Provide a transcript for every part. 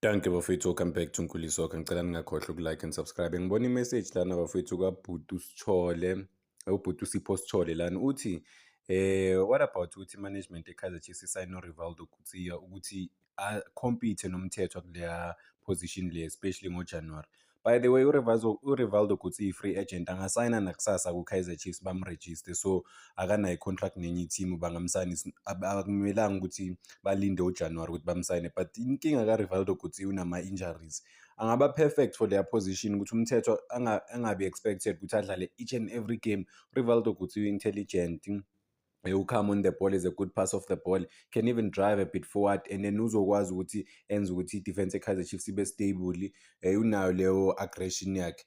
Dankie bafethu, welcome back to Nkuli Soccer. Ngicela ningakhohlwa uku-like and subscribe. Ngibona i-message lana bafethu kaBhuti Sithole, uBhuti uSipho Sithole lana uthi what about ukuthi i-management e-Kaizer Chiefs isayine uRivaldo Coetzee ukuthi a-compete noMthethwa kuleya position le, especially ngoJanuary. By the way, uRivaldo Coetzee i-free agent, angasayina nakusasa ku-Kaizer Chiefs bam-register, so akanayo i-contract nenye i-team, bangamsayinisa. Akumelanga ukuthi balinde uJanuary ukuthi bamsayine, but inkinga ka-Rivaldo Coetzee unama-injuries. Angaba perfect for leya position ukuthi uMthethwa angabi expected ukuthi adlale each and every game. Rivaldo Coetzee intelligent, u-calm on the ball, is a good pass of the ball, can even drive a bit forward and then uzokwazi ukuthi enze ukuthi i-defense e-Kaizer Chiefs ibe stable. Unayo leyo aggression yakhe,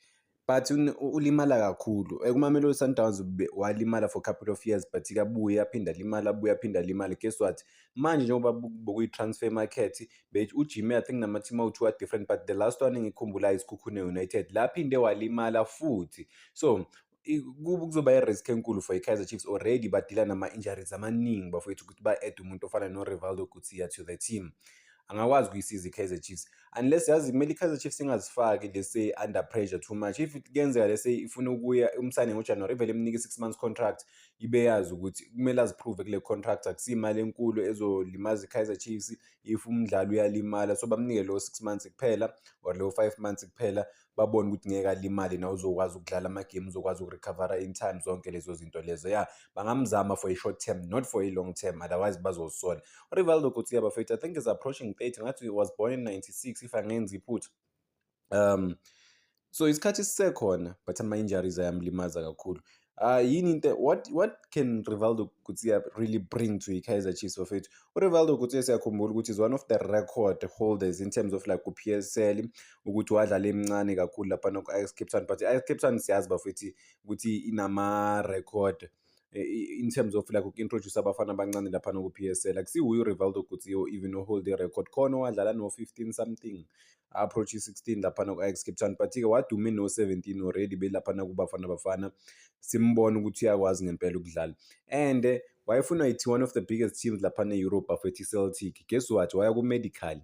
but ulimala kakhulu. KuMamelodi Sundowns walimala for a couple of years, but ikabuye aphinda alimala, abuye aphinde alimale. Guess what, manje njengoba bekuyi-transfer market, ujime I think nama-team awu-two a-different, but the last one engikhumbulayo iSekhukhune United, laphinde walimala futhi. So kuzoba i-risk enkulu for i-Kaizer Chiefs, already badila nama-injuries amaningi bafowethu, ukuthi ba-add umuntu ofana no-Rivaldo Coetzee to the team. Angakwazi ukuyisiza i-Kaizer Chiefs unless, yazi, kumele i-Kaizer Chiefs ingazifaki, let's say, under pressure too much. If kuyenzeka, let's say, ifuna ukuya umsayine ngoJanuary, ivele imnike 6 months contract, ibe yazi ukuthi kumele azi-prove kule contract. Akusiyo imali enkulu ezolimaza i-Kaizer Chiefs if umdlali uyalimala, so bamnike lo 6 months kuphela or lo 5 months kuphela, babone ukuthi ngeke alimale na, uzokwazi ukudlala ama-game, uzokwazi uku-recover-a in time, zonke lezo zinto lezo. Ya, bangamzama for i-short term, not for i-long term, otherwise bazozisola. URivaldo Coetzee bafethu, I think is approaching 30, ngathi he was born in 96 if angenzi iphutha. So isikhathi sisekhona, but ama-injuries ayamlimaza kakhulu. Yini into, what can Rivaldo Coetzee really bring to i-Kaizer Chiefs bafethu? URivaldo Coetzee, siyakhumbula ukuthi is one of the record holders in terms of like ku-PSL, ukuthi wadlala emncane kakhulu laphana ku-Ajax Cape Town, but i-Ajax Cape Town siyazi bafethu ukuthi inama-record in terms of like uku-introduce abafana abancane laphana ku-PSL. Akusiwuye uRivaldo Coetzee even o-hold i-record khona, owadlala no-15 something, approach i-16 laphana ku-Ajax Cape Town, but-ke wadume no-17 already belaphana kuBafana Bafana, simbona ukuthi uyakwazi ngempela ukudlala and wayefunwa yithi one of the biggest teams laphana e-Europe bafethu, i-Celtic. Guess what, waya ku-medical,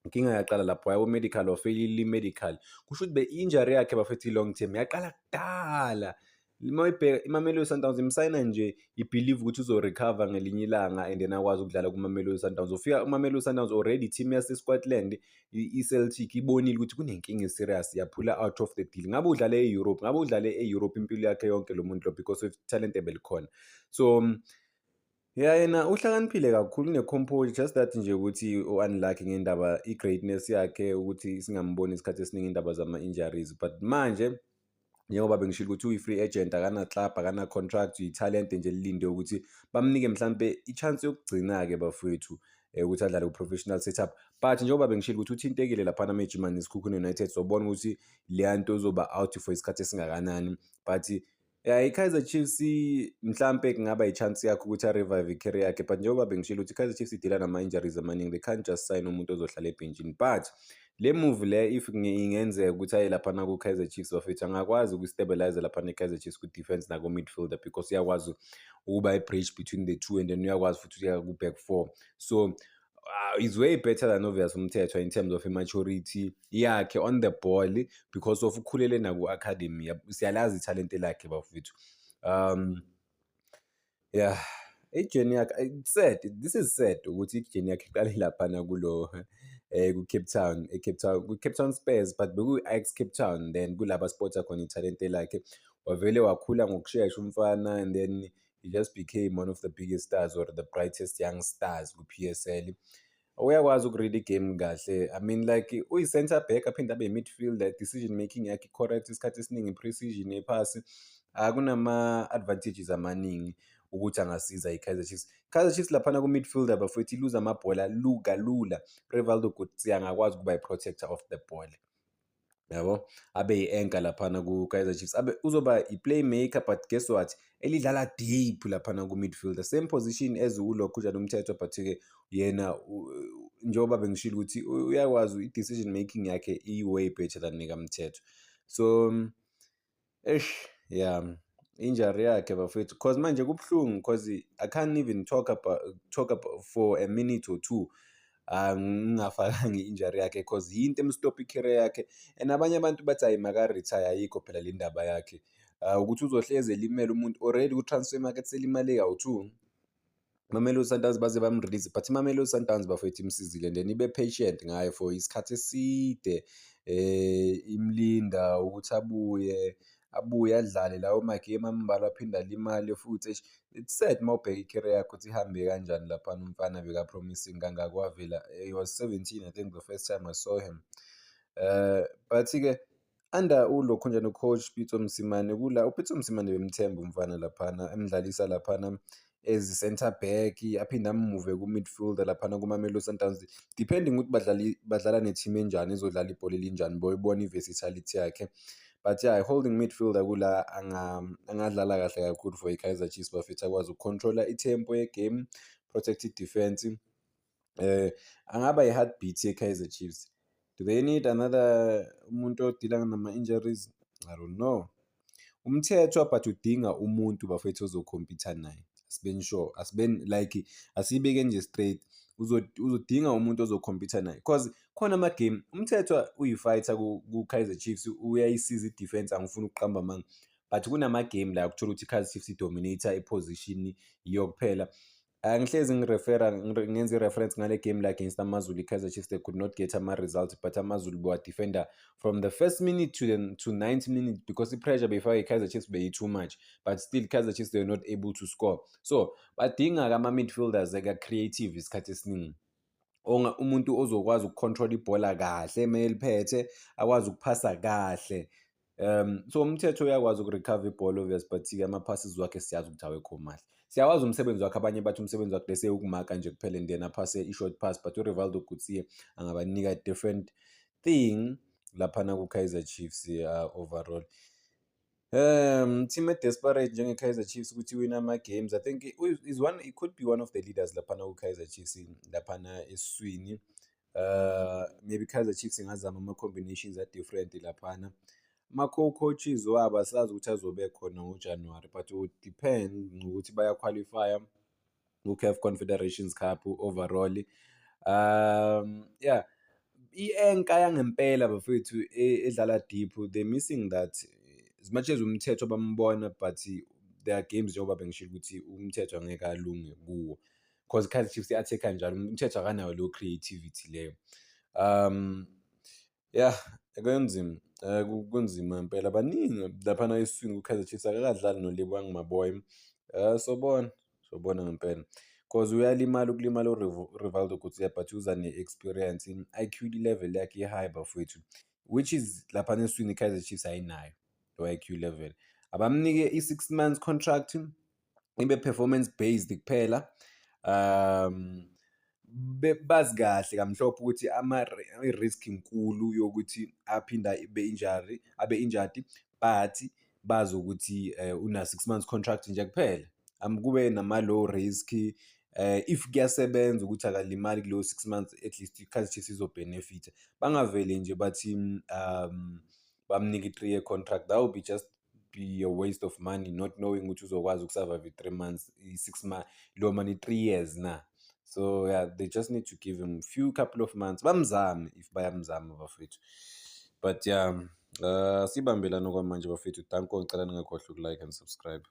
inkinga yaqala lapho, waya ku-medical, wafeyila i-medical. Kusho ukuthi be-injury yakhe bafethu i-long term, yaqala kudala. Uma uyibheka iMamelodi Sundowns imsayina nje i-believe ukuthi uzo-recover ngelinye ilanga and then akwazi ukudlala kuMamelodi Sundowns. Ufika kuMamelodi Sundowns, already team yase-Scotland i-Celtic ibonile ukuthi kunenkinga e-serious, yaphula out of the deal. Ngabe udlale e-Europe, ngabe udlale e-Europe impilo yakhe yonke lo muntu lo because of talent ebelikhona. So ya, yena uhlakaniphile kakhulu, une-composure, just that nje ukuthi u-unlucky ngendaba i-greatness yakhe ukuthi singamboni isikhathi esiningi, indaba zama-injuries. But manje njengoba bengishilo ukuthi uyi-free agent, akana-club, akana-contract, uyithalente nje elilinde ukuthi bamnike mhlampe i-chance yokugcina-ke bafowethu ukuthi adlale ku-professional setup. But njengoba bengishilo ukuthi uthintekile laphana ejima neSekhukhune United, sobona ukuthi leya nto uzoba out for isikhathi esingakanani. But ya, i-Kaizer Chiefs mhlampe kungaba i-chance yakhe ukuthi a-revive i-career yakhe, but njengoba bengishilo ukuthi i-Kaizer Chiefs idila nama-injuries amaningi, they can't just sign umuntu ozohlala ebhentshini. But le move le, if ingenzeka ukuthi aye laphana ku-Kaizer Chiefs bafethu, angakwazi uku-stabilize laphana i-Kaizer Chiefs ku-defense naku-midfielder because uyakwazi ukuba i-bridge between the two and then uyakwazi futhi ukuya ku-back four. So is way better than obvious uMthethwa in terms of immaturity yakhe on the ball because of ukhulele naku-academy, siyalazi ithalente lakhe bafethu. Yeah, i-journey yakhe, sad, this is sad ukuthi i-journey yakhe iqale laphana kulo ku-Cape Town, e-Cape Town, ku-Cape Town Spurs, but bekuyi-Ajax Cape Town, then kulaba spot khona ithalente lakhe, wavele wakhula ngokushesha umfana and then he just became one of the biggest stars or the brightest young stars ku-PSL. Uyakwazi uku-read i-game kahle. I mean, like, uyi-center back aphinde abe i-midfielder, decision making yakhe correct isikhathi esiningi, precision yephasi. Kunama-advantages amaningi ukuthi angasiza i-Kaizer Chiefs. Kaizer Chiefs laphana ku-midfielder bafowethu iluza amabhola kalula. Rivaldo Coetzee angakwazi ukuba i-protector of the ball. Yabo, abe yi-anchor laphana ku-Kaizer Chiefs, abe uzoba i-playmaker, but guess what, elidlala deep laphana ku-midfielder, same position as uLokhunjana uMthethwa, but-ke yena njengoba bengishilo ukuthi uyakwazi, i-decision making yakhe i-way better than nekaMthethwa. So eish, yeah, injury yakhe bafethu, 'cause manje kubuhlungu 'cause I can't even talk about for a minute or two. Ngingafakanga i-injury yakhe 'cause yinto em-stop-a i-career yakhe and abanye abantu bathi, hhayi, maka-retire, ayikho phela le ndaba yakhe ukuthi uzohlezi elimele umuntu. Already ku-transfer market selimale kawu-two. Mamelodi Sundowns baze bam-release, but iMamelodi Sundowns, bafowethu, imsizile and then ibe patient ngaye for isikhathi eside, imlinda ukuthi abuye adlale lawo ma-game ambalwa, aphinde alimale futhi. Eish, it's sad uma ubheka i-career yakhe ukuthi ihambe kanjani laphana. Umfana beka-promising kangaka, wavela, he was 17, I think, the first time I saw him. But-ke under ulokhunjani, u-coach Pitso Mosimane, kula uPitso Mosimane bemthemba umfana laphana, emdlalisa laphana as center back, aphinde am-move ku-midfielder laphana kuMamelodi Sundowns, depending ukuthi badlala ne-team enjani, ezodlala ibhola elinjani, boyibona i-versatility yakhe. But yeah, holding midfielder kula angadlala kahle kakhulu for i-Kaizer Chiefs, bafethu, akwazi uku-control-a i-tempo ye-game, protect i-defense, angaba i-heartbeat ye-Kaizer Chiefs. Do they need another umuntu o-deal-a nama-injuries? I don't know. UMthethwa, but udinga umuntu, bafethu, ozo-compete-a naye. Asibeni sure, asibeni like, asiyibeke nje straight, uzodinga umuntu ozo-compete-a naye 'cause khona ama-game uMthethwa uyi-fighter ku-Kaizer Chiefs, uyayisiza i-defense, angifuni ukuqamba amanga, but kunama-game la ukuthola ukuthi i-Kaizer Chiefs i-dominate-a i-position yiyo kuphela. Angihlezi ngi-refer-a, ngenza i-reference ngale game la against AmaZulu. I-Kaizer Chiefs, they could not get ama-results, but AmaZulu bawa-defend-a from the first minute to 90 minutes because i-pressure beyifaka i-Kaizer Chiefs beyi-too much, but still Kaizer Chiefs, they were not able to score. So badinga-ke ama-midfielders eka-creative isikhathi esiningi, umuntu ozokwazi uku-control ibhola kahle uma eliphethe, akwazi ukuphasa kahle. So uMthethwa uyakwazi uku-recover ibhola, obvious, but-ke ama-passes wakhe siyazi ukuthi awekho mahle. Siyawazi umsebenzi wakhe, abanye bathi umsebenzi wakhe bese ukumaka nje kuphela and then aphase i-short pass, but uRivaldo Coetzee angabanika different thing laphana ku-Kaizer Chiefs overall. Team e-desperate njenge-Kaizer Chiefs ukuthi iwine ama-games, I think is one, it could be one of the leaders laphana ku-Kaizer Chiefs laphana esiswini. Maybe Kaizer Chiefs ingazama ama-combinations a-different laphana. Ama-co-coaches wabo asazi ukuthi azobe khona ngoJanuwari, but would depend ngokuthi baya-qualify-a ku-CAF Confederations Cup overall. Yeah, i-anchor yangempela, bafowethu, edlala deep, they missing that. As much as uMthethwa bambona, but there are games, njengoba bengishilo ukuthi uMthethwa angeke alunge kuwo 'cause i-Kaizer Chiefs i-attack-a njalo, uMthethwa akanayo leyo creativity leyo. Yeah, kunzima, kunzima ngempela, baningi laphana esiswini ku-Kaizer Chiefs, akakadlali noLebohang Maboe. Sobona, sobona ngempela 'cause uyalimala ukulimala uRivaldo Coetzee, but uza ne-experience, i-I_Q level yakhe i-high, bafowethu, which is laphana esiswini i-Kaizer Chiefs ayinayo lo I_Q level. Abamnike i-6 months contract, ibe performance based kuphela. Bazi kahle kamhlophe ukuthi i-risk inkulu yokuthi aphinde abe injury, abe injured, but bazi ukuthi una 6 months contract nje kuphela. Kube nama-low risk, if kuyasebenza ukuthi akalimali kuleyo 6 months, at least i-Kaizer Chiefs izo-benefit-a. Bangavele nje bathi bamnika i-3 year contract, that would be just be a waste of money, not knowing ukuthi uzokwazi uku-survive i-3 months, i-6 months, lo mani 3 years na. So yeah, they just need to give him few couple of months, bamzame if bayamzama, bafethu. But yeah, sibambelane kwamanje, bafethu. Danko, ngicela ningakhohlwa uku-like and subscribe.